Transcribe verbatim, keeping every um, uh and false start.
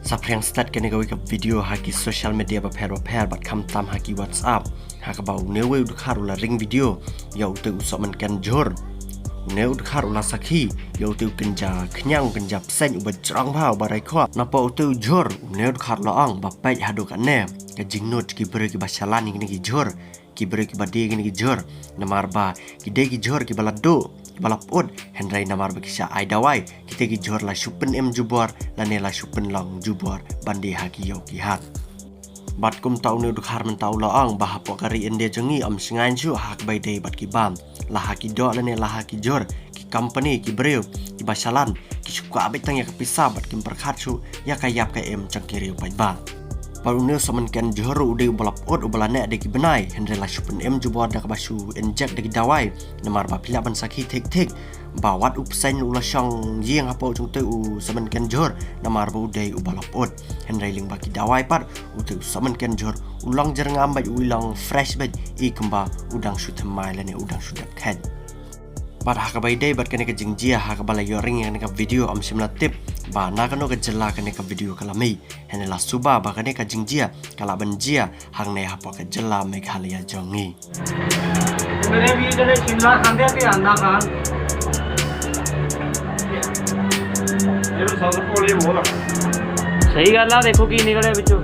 Saphriang start kane kawei ka video ha ki social media bapher bapher bad khamtam ha ki WhatsApp, ha kaba une uwei u dkhar u la ring video ïa utei u sohmynken jhur. Une u dkhar u la sakhi ïa utei u kynja khñiang, u kynja bseiñ uba jrong bha, uba rai khoh. Napoh utei u jhur, une u dkhar u la ong ba peit haduh katne ka jingnud ki briew kiba shalan ïa kine ki jhur, ki briew kiba die ïa kine ki jhur. Namar ba ki dei ki jhur kiba la duh, kiba la pyut, hynrei namar ba ki shah ai dawai, kitei ki jhur la shu pynim jubor lane la shu pynlong jubor ban die ha ki ïew ki hat. Bad kumta une u dkhar mynta u la ong ba hapoh ka ri India jong ngi ym shngaiñ shuh ha kaba ïadei bad ki bam, la ha ki doh lane la ha ki jhur, ki company, ki briew kiba shalan ki shu kwah beit tang ïa ka pisa bad kim pyrkhat shuh ïa ka ïap ka im jong ki riew paidbah. Bad une u sohmynken jhur ruh u dei uba la pyut, uba la neh da ki bnai, hynrei la shu pynim jubor da kaba shu inject da ki dawai. Namar ba phi lah ban sakhi thik thik ba wat u bseiñ u la shong ïing hapoh jong utei u sohmynken jhur, namar ba u dei uba la pyut. Hynrei lyngba ki dawai pat utei u sohmynken jhur u long jyrngam beit, u long fresh beit, i kumba u dang shu thymmai lane u dang shu dep kheit. Bad ha kaba ïadei bad kane ka jingjia ha kaba la ïoh ring ïa kane ka video, ym shym la tip ba na kano ka jylla kane ka video ka la mih. Hynrei la suba ba kane ka jingjia ka lah ban jia hangne hapoh ka jylla Meghalaya jong ngi. मेरे भी इधर शिमला खांदे थे अंडा खान। ਸਹੀ ਗੱਲ ਆ, ਦੇਖੋ ਕੀ ਨਿਕਲਿਆ ਵਿੱਚੋਂ।